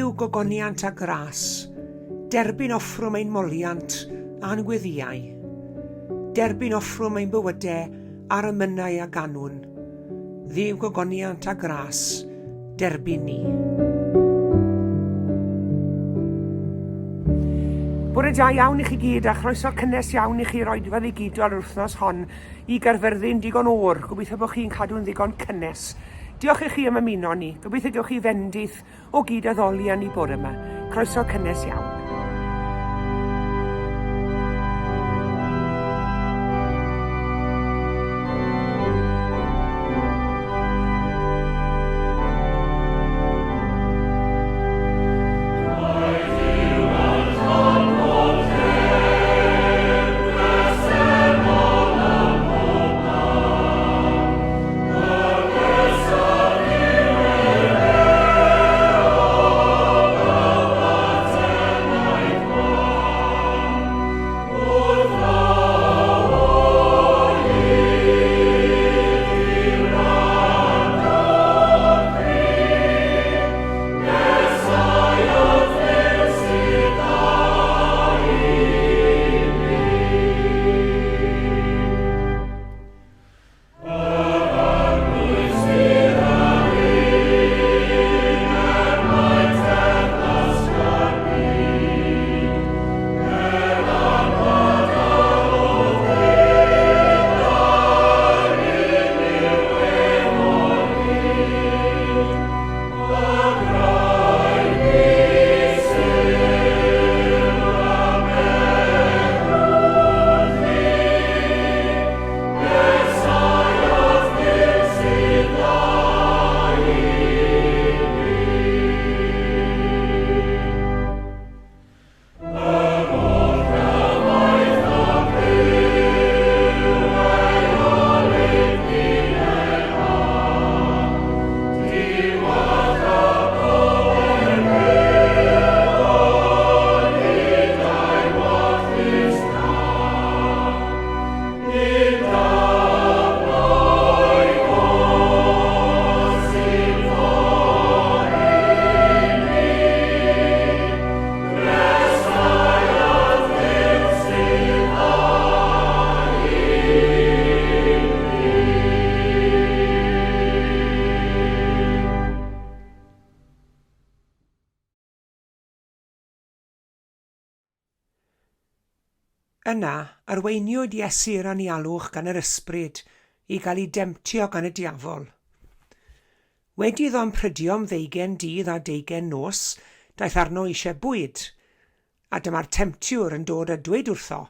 Dduw gogoniant a gras, derbyn offrwm ein moliant a'n gweddïau. Derbyn offrwm ein bywydau a'r emynau a ganwn. Dduw gogoniant a gras, derbyn ni. Bore da iawn i chi gyd a chroeso cynnes iawn i chi i'r oedfa ddigidol yr wythnos hon i Gaerfyrddin digon oer. Gobeithio bod chi'n cadw'n ddigon cynnes. Diolch i chi am ymuno ni. Gobeithio gewch chi fendith o gyd-addoli â ni bore yma. Croeso cynnes iawn. Yna, arweiniwyd Iesu i'r anialwch gan yr Ysbryd i gael ei demtio gan y diafol. Wedi iddo ymprydio am ddeugain dydd a deugain nos, daeth arno eisiau bwyd. A dyma'r temtiwr yn dod a dweud wrtho,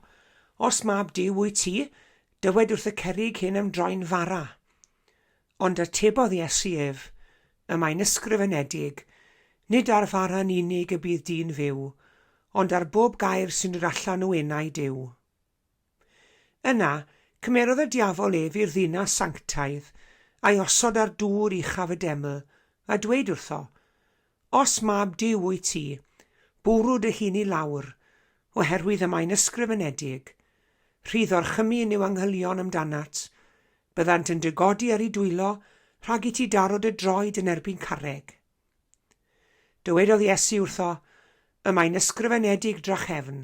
Os mab Duw wyt ti, dywed wrth y cerrig hyn ymdroi'n fara. Ond atebodd Iesu ef, Y mae'n ysgrifenedig, Nid ar fara'n unig y bydd dyn fyw, ond ar bob gair sy'n dod allan o enau Duw. Yna, cymerodd y diafol ef i'r ddinas sanctaidd, a'i osod ar dŵr uchaf y deml, a dweud wrtho, Os mab Duw wyt ti, bwrw dy hun i lawr, oherwydd y mae'n ysgrifenedig, Rhydd orchymyn yw angylion amdanat, byddant yn dy godi ar eu dwylo rhag i ti daro dy droed yn erbyn carreg. Dywedodd Iesu wrtho, Y mae'n ysgrifenedig drachefn,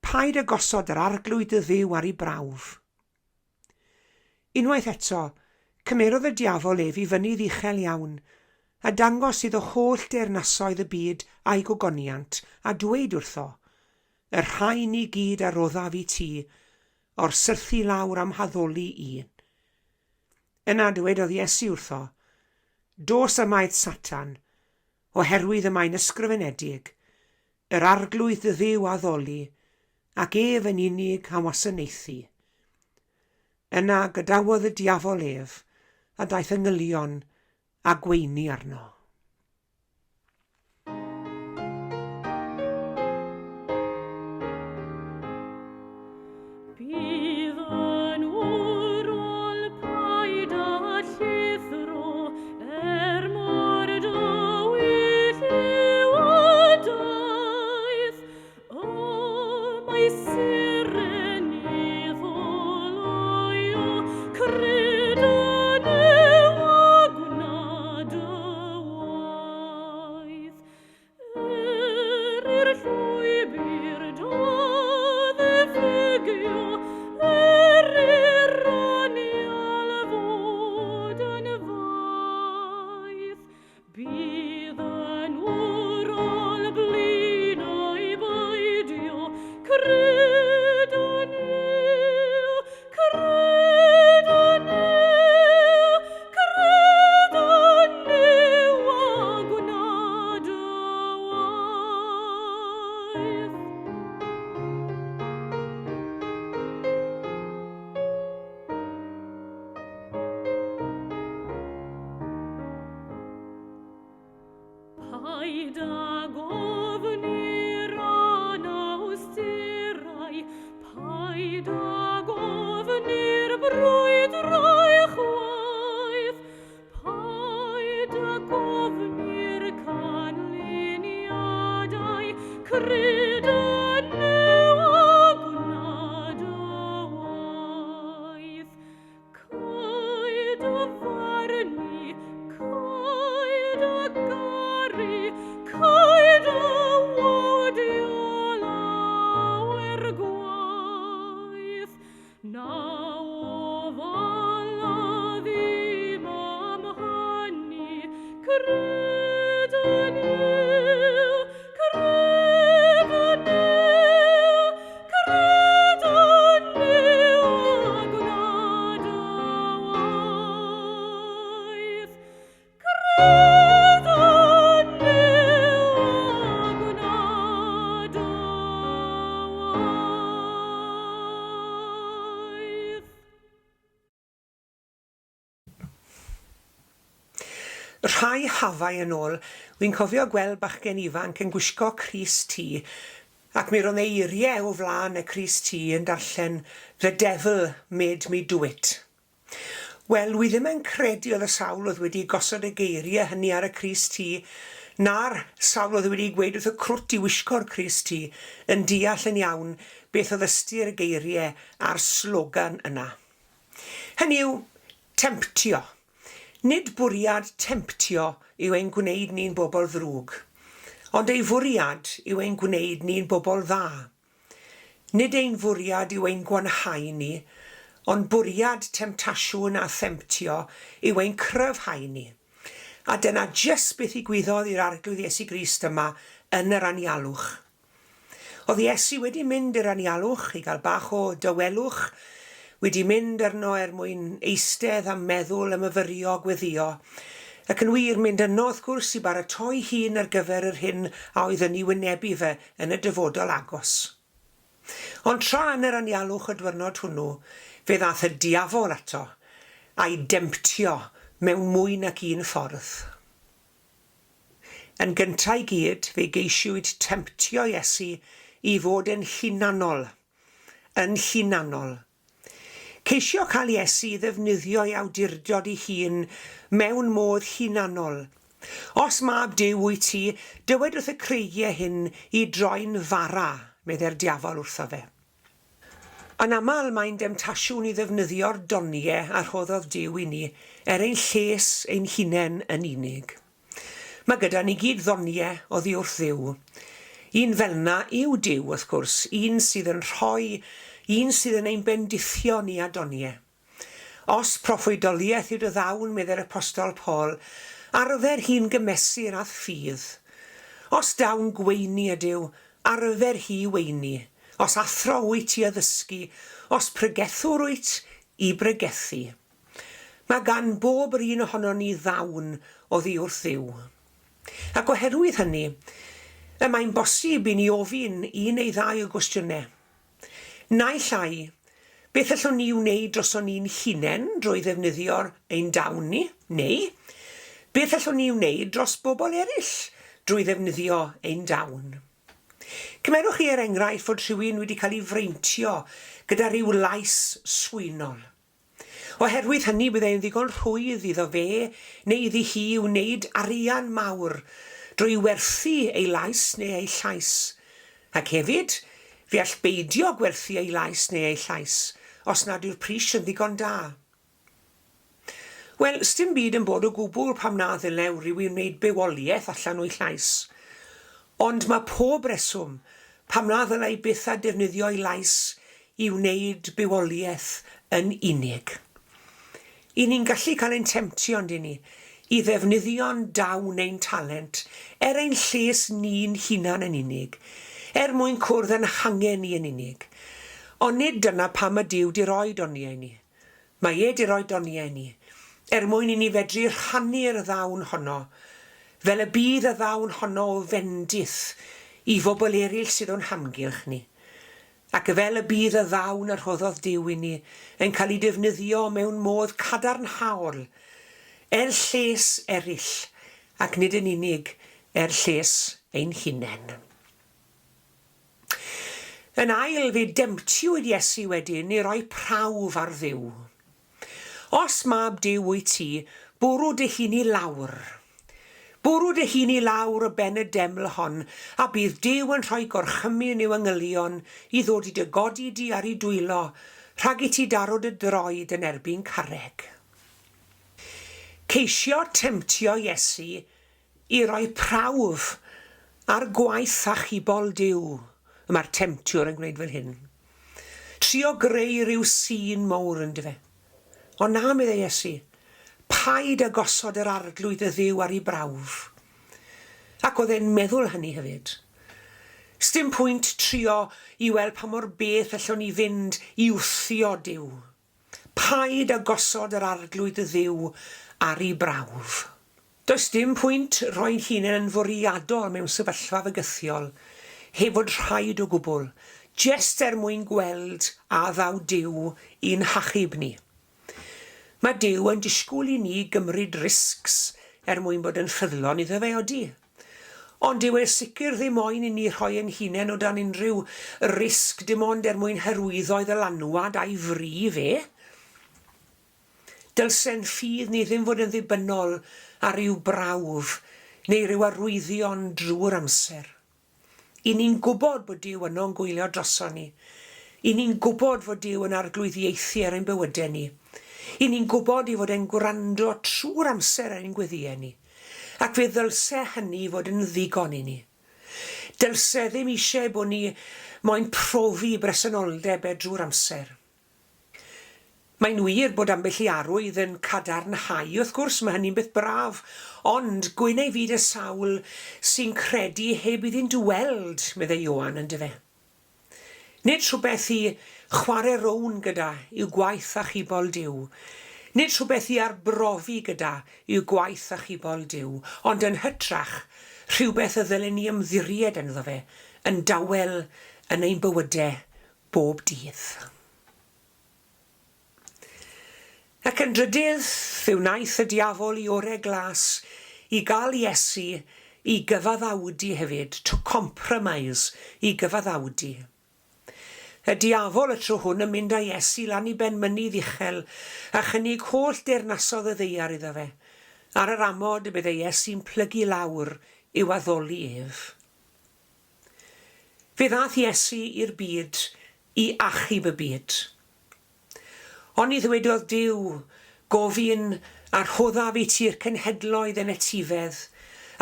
Paid â gosod yr Arglwydd dy Dduw ar ei brawf. Unwaith eto, cymerodd y diafol ef i fynydd uchel iawn, a dangos iddo holl deyrnasoedd y byd a'i gogoniant, a dweud wrtho, Y rhain i gyd a roddaf i ti, o'r syrthu lawr a'm haddoli i. Yna dywedodd Iesu wrtho, Dos ymaith, Satan, oherwydd y mae'n ysgrifenedig, Yr Arglwydd dy Dduw addoli, ac ef yn unig a wasanaethu. Yna gadawodd y diafol ef, a daeth angylion a gweini arno. Bydd yn wrol paid â llithro, er mor dywyll yw y daith. O, mae seren i ddolau, cred yn Nuw a gwna dy waith. Na ofala ddim am hynny, cred yn Nuw, cred yn Nuw, cred yn Nuw a gwna dy waith. Cred yn Nuw a gwna dy waith. Rhai hafau yn ôl, wi'n cofio gweld bachgen ifanc yn gwisgo crys T, ac mi ro'dd eiriau o flaen y crys T yn darllen 'The devil made me do it'. Wel, wi ddim yn credu oedd y sawl oedd wedi gosod y geiriau hynny ar y crys T, na'r sawl oedd wedi gweud wrth y crwt i wisgo'r crys T, yn deall yn iawn beth oedd ystyr y geiriau a'r slogan yna. Hynny yw, temtio. Nid bwriad temtio yw ein gwneud ni'n bobl ddrwg, ond ei fwriad yw ein gwneud ni'n bobl dda. Nid ein fwriad yw ein gwanhau ni, ond bwriad temtasiwn a themtio yw ein cryfhau ni. A dyna jyst beth ddigwyddodd i'r Arglwydd Iesu Grist yma yn yr anialwch. Oedd Iesu wedi mynd i'r anialwch i gael bach o dawelwch, wedi mynd arno er mwyn eistedd a meddwl a myfyrio, gweddïo, ac yn wir mynd yno wrth gwrs i baratoi hun ar gyfer yr hyn a oedd yn ei wynebu fe yn y dyfodol agos. Ond tra yn yr anialwch y dwyrnod hwnnw, fe ddaeth y diafol ato, a'i demtio mewn mwy nac un ffordd. Yn gyntaf i gyd, fe geisiwyd temtio Iesu i fod yn hunanol. Yn hunanol. Ceisio cael Iesu i ddefnyddio'i awdurdod ei hun mewn modd hunanol. Os mab Duw wyt ti, dywed wrth y creigiau hyn i droi'n fara, meddai'r diafol wrtho fe. Yn aml mae'n demtasiwn i ddefnyddio'r doniau a rhoddodd Duw i ni er ein lles ein hunain yn unig. Mae gyda ni gyd ddoniau oddi wrth Dduw. Un fel'na yw Duw, wrth gwrs, un sydd yn rhoi, un sydd yn ein bendithio ni â doniau. Os proffwydoliaeth yw dy ddawn, meddai'r Apostol Paul, arfer hi'n gymesur â'th ffydd. Os dawn gweini ydyw, arfer hi weini. Os athro wyt i addysgu, os pregethwr wyt, i bregethu. Mae gan bob yr un ohonon ni ddawn oddi wrth Dduw. Ac oherwydd hynny, y mae'n bosib i ni ofyn un neu ddau o gwestiynau. Naill ai, beth allwn ni wneud droson ni'n hunain drwy ddefnyddio'r ein dawn ni, neu, beth allwn ni wneud dros bobl eraill drwy ddefnyddio ein dawn? Cymerwch chi er enghraifft fod rhywun wedi cael ei freintio gyda rhyw lais swynol. Oherwydd hynny byddai'n ddigon rhwydd iddo fe neu iddi hi wneud arian mawr drwy werthu ei lais neu ei llais. Ac hefyd, fe all beidio gwerthu ei lais neu ei llais os nad yw'r pris yn ddigon da. Wel, sdim byd yn bod o gwbl pam na ddyle rywun wneud bywoliaeth allan o'i llais. Ond mae pob reswm pam na ddylai byth â defnyddio'i lais i wneud bywoliaeth yn unig. I ni'n gallu cael ein temtio, on'd 'yn ni, i ddefnyddio'n dawn ein talent er ein lles ni'n hunan yn unig, er mwyn cwrdd â'n hangen ni yn unig. Ond nid dyna pam y Duw 'di roi doniau i ni. Mae e 'di roi doniau i ni, er mwyn i ni fedru rhannu'r ddawn honno, fel y bydd y ddawn honno o fendith i fobl eraill sydd o'n hamgylch ni. Ac fel y bydd y ddawn y rhoddodd Duw inni yn cael ei defnyddio mewn modd cadarnhaol er lles eraill ac nid yn unig er lles ein hunain. Yn ail, fe demtiwyd Iesu wedyn i roi prawf ar Dduw. Os mab Duw wyt ti, bwrw dy hun i lawr. Bwrw dy hun i lawr o ben y deml hon, a bydd Duw yn rhoi gorchymyn i'w angylion i ddod i dy godi di ar eu dwylo, rhag i ti daro dy droed yn erbyn carreg. Ceisio temtio Iesu i roi prawf ar gwaith achubol Duw, y mae'r temtiwr yn gwneud fel hyn. Trio greu rhyw sîn mowr yndyfe. Ond na, meddai Iesu, paid â gosod yr Arglwydd dy Dduw ar ei brawf. Ac oedd e'n meddwl hynny hefyd. Sdim pwynt trio i weld pa mor bell allwn ni fynd i wthio Duw. Paid â gosod yr Arglwydd dy Dduw ar ei brawf. Does dim pwynt rhoi'n hunain yn fwriadol mewn sefyllfa fygythiol, heb fod rhaid o gwbl, jest er mwyn gweld a ddaw Duw i'n hachub ni. Mae Duw yn disgwyl i ni gymryd risgs er mwyn bod yn ffyddlon iddo fe, odi? Ond dyw e sicr ddim moyn i ni rhoi ein hunain o dan unrhyw risg dim ond er mwyn hyrwyddo'i ddylanwad a'i fri fe. Dylse'n ffydd ni ddim fod yn ddibynnol ar ryw brawf neu ryw arwyddion drwy'r amser. I ni'n gwybod bod Duw yno'n gwylio droson ni. I ni'n gwybod fod Duw yn arglwyddiaethu ar ein bywydau ni. I ni'n gwybod ei fod e'n gwrando trwy'r amser ar ein gweddïau ni. Ac fe ddylse hynny fod yn ddigon i ni. Dylse ddim eisiau bod ni moyn profi bresenoldeb e drwy'r amser. Mae'n wir bod ambell i arwydd yn cadarnhau, wrth gwrs, mae hynny'n beth braf, ond gwyn ei fyd y sawl sy'n credu heb iddynt weld, meddai Ioan, yndyfe? Nid rhywbeth i chwarae rown gyda yw gwaith achubol Duw. Nid rhywbeth i arbrofi gyda yw gwaith achubol Duw, ond yn hytrach, rhywbeth y ddylen ni ymddiried ynddo fe, yn dawel yn ein bywydau bob dydd. Ac yn drydydd, fe wnaeth y diafol i ore glas i gael Iesu i gyfaddawdu hefyd, to compromise, i gyfaddawdu. Y diafol y tro hwn yn mynd â Iesu lan i ben mynydd uchel a chynnig holl deyrnasodd y ddaear iddo fe, ar yr amod y byddai Iesu'n plygu lawr i'w addoli ef. Fe ddaeth Iesu i'r byd i achub y byd. Oni ddywedodd Duw, Gofyn a rhoddaf i ti'r cenhedloedd yn etifedd,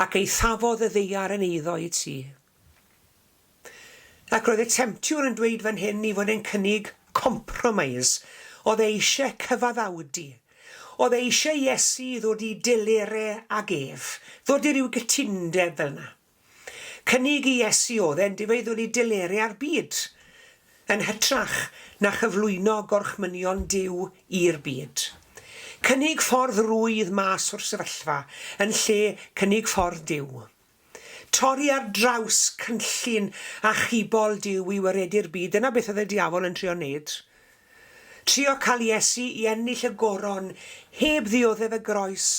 ac eithafodd y ddaear yn eiddo i ti. Ac roedd y temtiwr yn dweud fan hyn i fod e'n cynnig compromise. Oedd e eisiau cyfaddawdu. Oedd e eisiau Iesu i ddod i delere ag ef, ddod i ryw gytundeb fel 'na. Cynnig i Iesu oedd e, yndyfe, i ddod i delerau â'r byd, yn hytrach na chyflwyno gorchmynion Duw i'r byd. Cynnig ffordd rwydd mas o'r sefyllfa, yn lle cynnig ffordd Duw. Torri ar draws cynllun achubol Duw i waredu'r byd, dyna beth oedd y diafol yn trio wneud. Trio cael Iesu i ennill y goron heb ddioddef y groes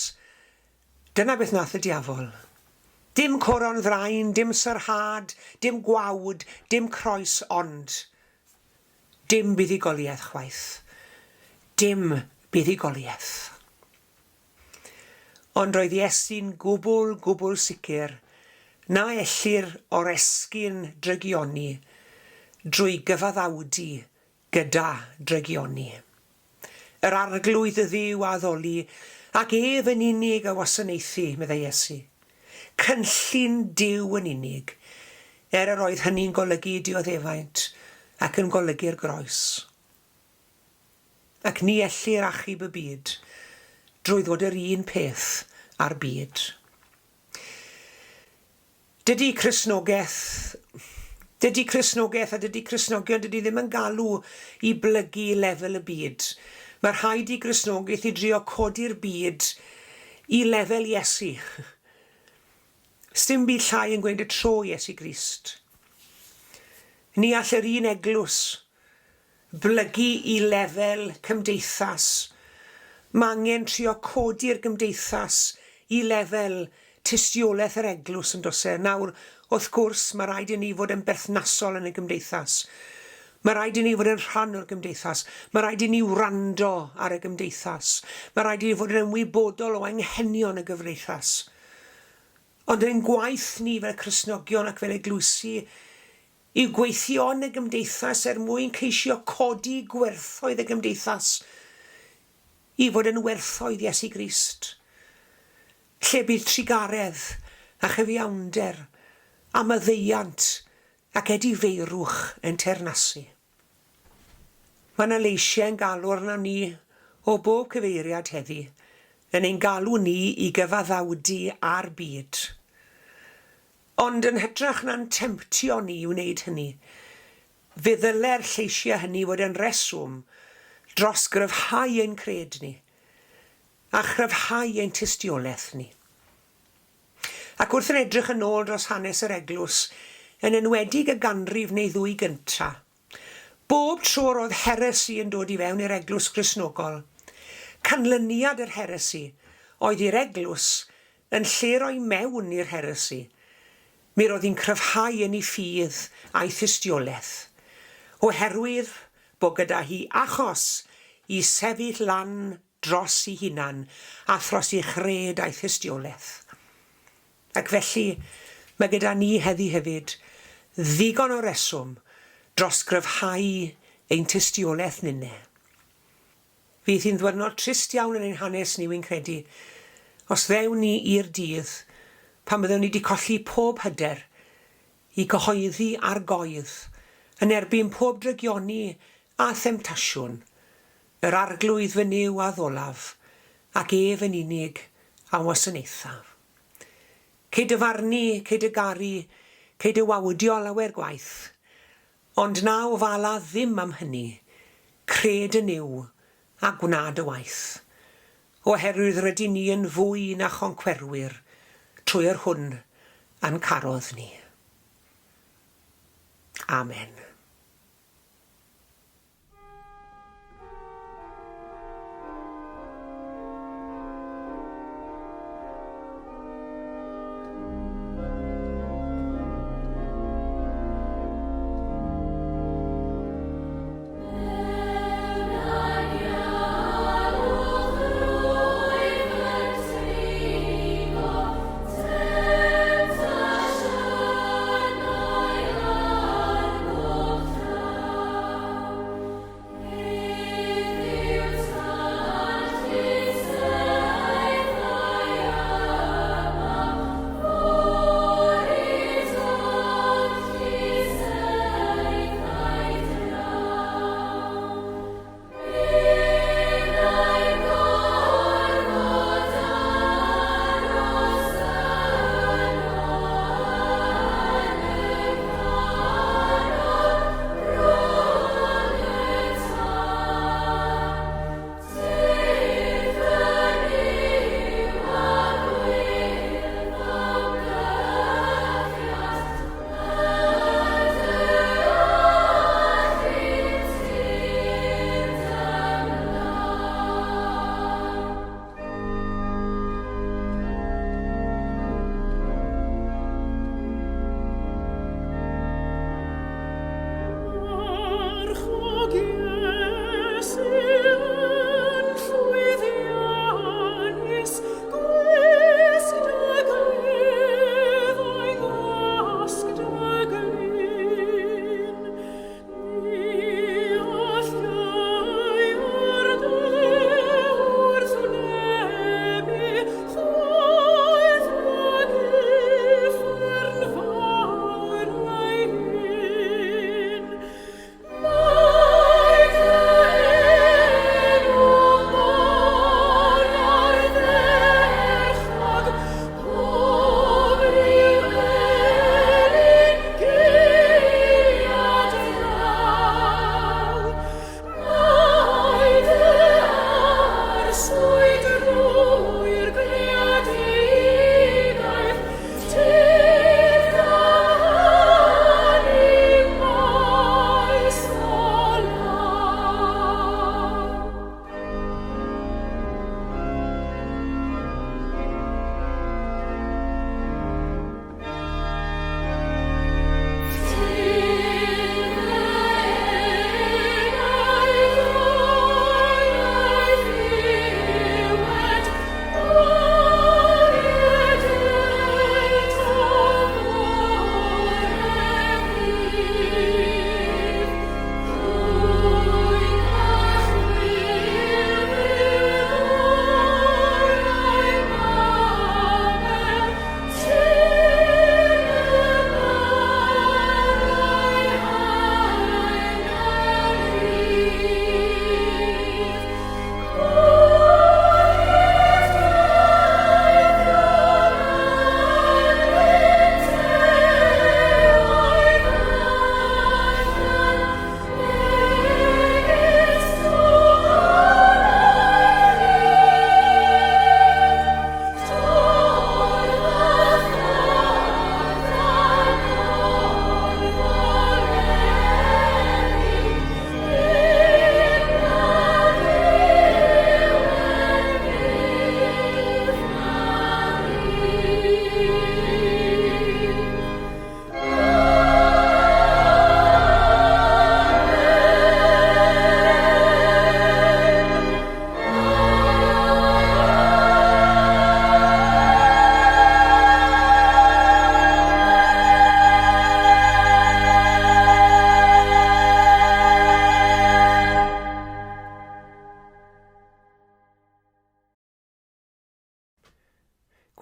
Dyna beth nath y diafol. Dim coron ddrain, dim sarhad, dim gwawd, dim croes ond dim buddugoliaeth chwaith. Dim buddugoliaeth. Ond roedd Iesu'n gwbl, gwbl sicr na ellir oresgyn drygioni drwy gyfaddawdu gyda drygioni. Yr Arglwydd y Dduw a addoli, ac ef yn unig a wasanaethu, meddai Iesu. Cynllun Duw yn unig, er yr oedd hynny'n golygu dioddefaint ac yn golygu'r groes. Ac ni ellir achub y byd drwy ddod yr un peth â'r byd. Dydy Cristnogaeth, dydy Cristnogaeth a dydy Cristnogion, dydy ddim yn galw i blygu i lefel y byd. Mae rhaid i Gristnogaeth i drio codi'r byd i lefel Iesu. Sdim byd llai yn gwneud y tro Iesu Grist. Ni all yr un eglwys blygu i lefel cymdeithas. Mae angen trio codi'r gymdeithas i lefel tystiolaeth yr eglwys, yn does e? Nawr, wrth gwrs, mae rhaid i ni fod yn berthnasol yn y gymdeithas. Mae rhaid i ni fod yn rhan o'r gymdeithas. Mae rhaid i ni wrando ar y gymdeithas. Mae rhaid i ni fod yn ymwybodol o anghenion y gyfreithas. Ond ein gwaith ni fel Cristnogion ac fel eglwysi yw gweithio yn y gymdeithas er mwyn ceisio codi gwerthoedd y gymdeithas i fod yn werthoedd Iesu Grist, lle bydd trugaredd a chyfiawnder a maddeuant ac edifeirwch yn teyrnasu. Mae yna leisiau yn galw arnon ni o bob cyfeiriad heddi, yn ein galw ni i gyfaddawdu â'r byd. Ond yn hytrach na'n temtio ni i wneud hynny, fe ddyle'r lleisiau hynny fod yn reswm dros gryfhau ein cred ni, a chryfhau ein tystiolaeth ni. Ac wrth yn edrych yn ôl dros hanes yr Eglwys, yn enwedig y ganrif neu ddwy gynta', bob tro roedd heresi yn dod i fewn i'r Eglwys Gristnogol, canlyniad yr heresi oedd i'r Eglwys, yn lle roi mewn i'r heresi, mi roedd hi'n cryfhau yn ei ffydd a'i thystiolaeth, oherwydd bod gyda hi achos i sefyll lan dros ei hunan a thros ei chred a'i thystiolaeth. Ac felly, mae gyda ni heddi hefyd ddigon o reswm dros gryfhau ein tystiolaeth ninne. Fydd hi'n ddwyrnod trist iawn yn ein hanes ni, wi'n credu, os ddewn ni i'r dydd pan byddwn ni 'di colli pob hyder i gyhoeddi ar goedd yn erbyn pob drygioni a themtasiwn, Yr Arglwydd fy Nuw a ddolaf, ac ef yn unig a wasanaethaf. Cei dy farnu, cei dy garu, cei dy wawdio lawer gwaith, ond na ofala ddim am hynny, cred yn Nuw, a gwna dy waith, oherwydd rydyn ni yn fwy na choncwerwyr trwy yr hwn a'n carodd ni. Amen.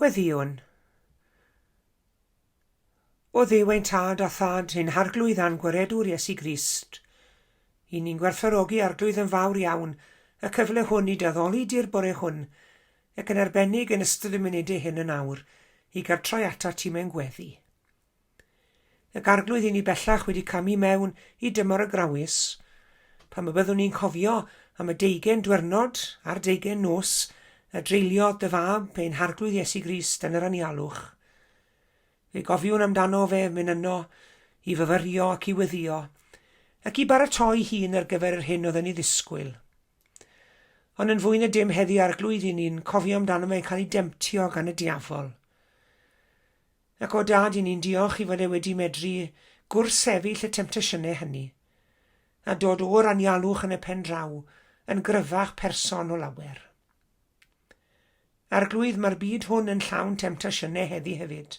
Gweddïwn. O Dduw ein Tad a Thad ein Harglwydd a'n Gwaredwr Iesu Grist, i ni'n gwerthfawrogi Arglwydd yn fawr iawn y cyfle hwn i d'addoli di'r bore hwn, ac yn arbennig yn ystod y munudau hyn yn awr, i gael troi atat ti mewn gweddi. Ac Arglwydd i ni bellach wedi camu mewn i dymor y grawys, pam y byddwn ni'n cofio am y deugain dwyrnod a'r deugain nos a dreuliodd dy fab ein Harglwydd Iesu Grist yn yr anialwch. Fe gofiwn amdano fe mynd yno i fyfyrio ac i weddïo, ac i baratoi hun ar gyfer yr hyn oedd yn ei ddisgwyl. Ond yn fwy na dim heddi Arglwydd i ni'n cofio amdano fe'n cael ei demtio gan y diafol. Ac o Dad, i ni'n diolch i fod e wedi medru gwrthsefyll y temtasiynau hynny, a dod o'r anialwch yn y pen draw yn gryfach person o lawer. Arglwydd, mae'r byd hwn yn llawn temtasiynau heddi hefyd.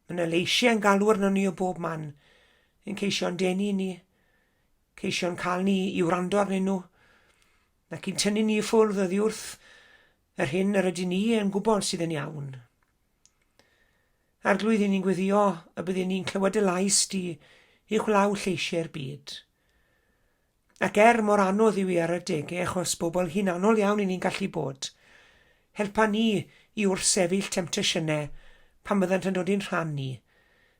Mae yna leisiau yn galw arnon ni o bob man, yn ceisio'n denu ni, ceisio'n cael ni i wrando arnyn nhw, ac i'n tynnu ni i ffwrdd oddi wrth yr hyn yr ydyn ni yn gwybod sydd yn iawn. Arglwydd, i ni'n gweddio y byddwn ni'n clywed dy lais di uwchlaw lleisiau'r byd. Ac er mor anodd yw i ar adegau achos bobl hunanol iawn i ni'n gallu bod, helpa ni i wrthsefyll temtasiynau pan byddant yn dod i'n rhan ni,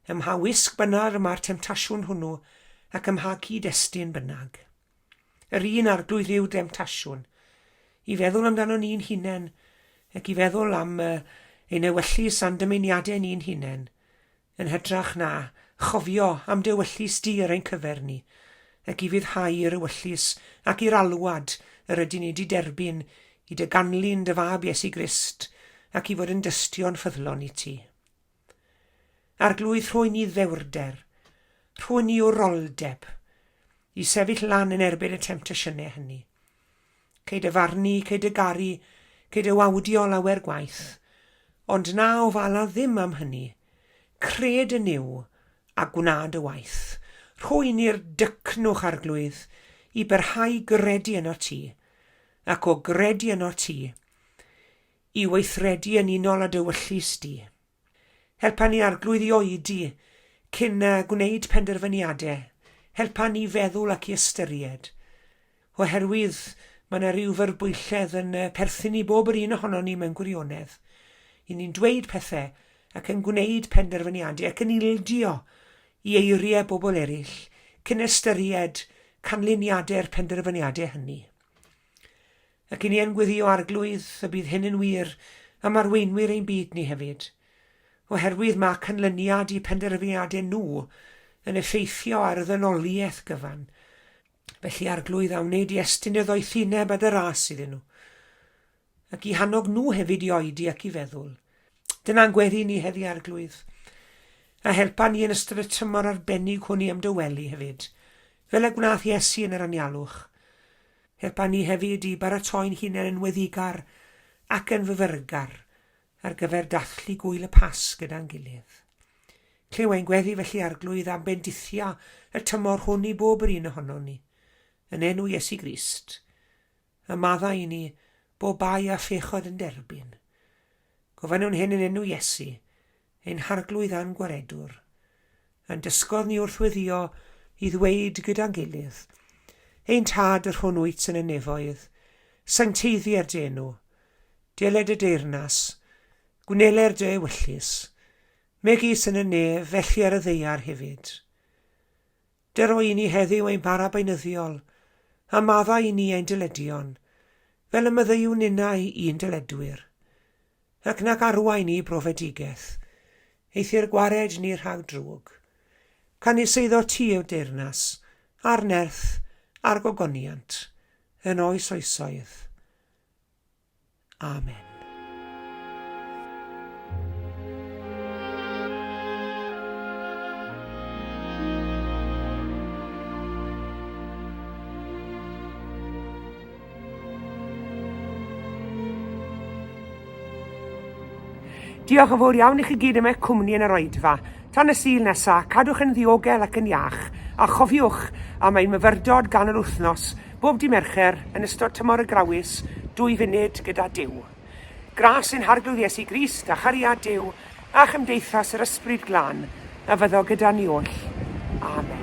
ym mha wisg bynnag y mae'r temtasiwn hwnnw ac ym mha cyd-destun bynnag. Yr un arglwydd yw'r demtasiwn, i feddwl amdano ni'n hunain ac i feddwl am ein ewyllys a'n dymuniadau ni'n hunain, yn hytrach na chofio am d'ewyllys di ar ein cyfer ni, ac i fuddhau i'r ewyllys ac i'r alwad yr ydyn ni 'di derbyn i dy ganlyn dy fab Iesu Grist ac i fod yn dystion ffyddlon i ti. Arglwydd, rhoi ni ddewrder, rhoi ni wroldeb, i sefyll lan yn erbyn y temtasiynau hynny. Cei dy farnu, cei dy garu, cei dy wawdio lawer gwaith, ond na ofala ddim am hynny. Cred yn Nuw, a gwna dy waith. Rhoi ni'r dycnwch, Arglwydd, i barhau gredu ynot ti, ac o gredu ynot ti, i weithredu yn unol â dy wyllys di. Helpa ni Arglwydd i oedi cyn gwneud penderfyniadau. Helpa ni feddwl ac i ystyried. Oherwydd mae yna rhyw fyrbwylledd yn perthyn i bob yr un ohonon ni mewn gwirionedd. I ni'n dweud pethau ac yn gwneud penderfyniadau ac yn ildio i eiriau bobl eraill cyn ystyried canlyniadau'r penderfyniadau hynny. Ac i ni yn gweddio Arglwydd y bydd hyn yn wir am arweinwyr ein byd ni hefyd, oherwydd mae canlyniad i penderfyniadau nhw yn effeithio ar y ddynoliaeth gyfan. Felly Arglwydd a wnei di estyn dy ddoethineb a dy ras iddyn nhw, ac i hannog nhw hefyd i oedi ac i feddwl. Dyna'n gweddi ni heddi Arglwydd. A helpa ni yn ystod y tymor arbennig hwn i ymdawelu hefyd, fel y gwnaeth Iesu yn yr anialwch. Helpa ni hefyd i baratoi'n hunain yn weddigar ac yn fyfyrgar ar gyfer dathlu gŵyl y Pasg gyda'n gilydd. Clyw ein gweddi felly Arglwydd a bendithia y tymor hwn i bob yr un ohonon ni, yn enw Iesu Grist, a maddau i ni bob bai a phechod yn derbyn. Gofynnwn hyn yn enw Iesu, ein Harglwydd a'n Gwaredwr, a'n dysgodd ni wrth weddïo i ddweud gyda'n gilydd, Ein Tad yr hwn wyt yn y nefoedd, sancteiddier dy enw, deled dy deyrnas, gwneler dy ewyllys, megis yn y nef, felly ar y ddaear hefyd. Dyro i ni heddiw ein bara beunyddiol, a maddau i ni ein dyledion, fel y maddeuwn ninnau i'n dyledwyr. Ac nac arwain ni i brofedigaeth, eithr gwared ni rhag drwg. Canys eiddo ti yw'r deyrnas, a'r nerth, a'r gogoniant, yn oes oesoedd. Amen. Diolch yn fawr iawn i chi gyd am eich cwmni yn yr oedfa. Tan y Sul nesa, cadwch yn ddiogel ac yn iach, a chofiwch am ein myfyrdod gan yr wythnos, bob dy Mercher, yn ystod tymor y Grawys, dwy funud gyda Duw. Gras ein Harglwydd Iesu Grist a chariad Duw a chymdeithas yr Ysbryd Glân a fyddo gyda ni oll. Amen.